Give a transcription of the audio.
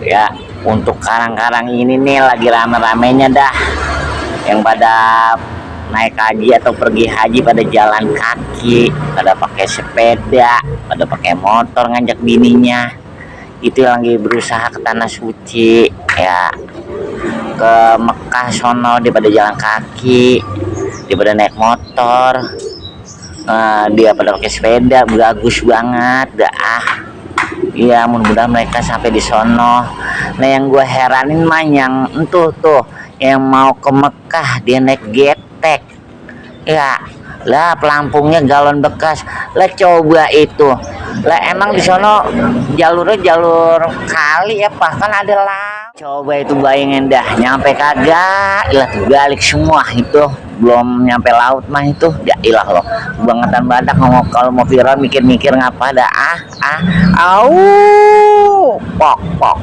ya. Untuk karang-karang ini nih lagi rame-ramenya dah yang pada naik haji atau pergi haji, pada jalan kaki, pada pakai sepeda, pada pakai motor ngajak bininya. Itu lagi berusaha ke tanah suci ya, ke Mekah sono. Dia pada jalan kaki, dia pada naik motor, dia pada pakai sepeda, bagus banget dah. Iya, mudah-mudahan mereka sampai di sono. Nah, yang gue heranin mah yang entuh tuh yang mau ke Mekah dia naik getek ya. Lah pelampungnya galon bekas. Lah coba itu, lah emang di sono jalurnya jalur kali ya, bahkan ada lah. Coba itu bayangin dah, nyampe kagak, ilah balik semua itu. Belum nyampe laut mah itu ya ilah loh, bangetan badak. Ngomong kalau mau viral mikir-mikir ngapa dah. Au pok pok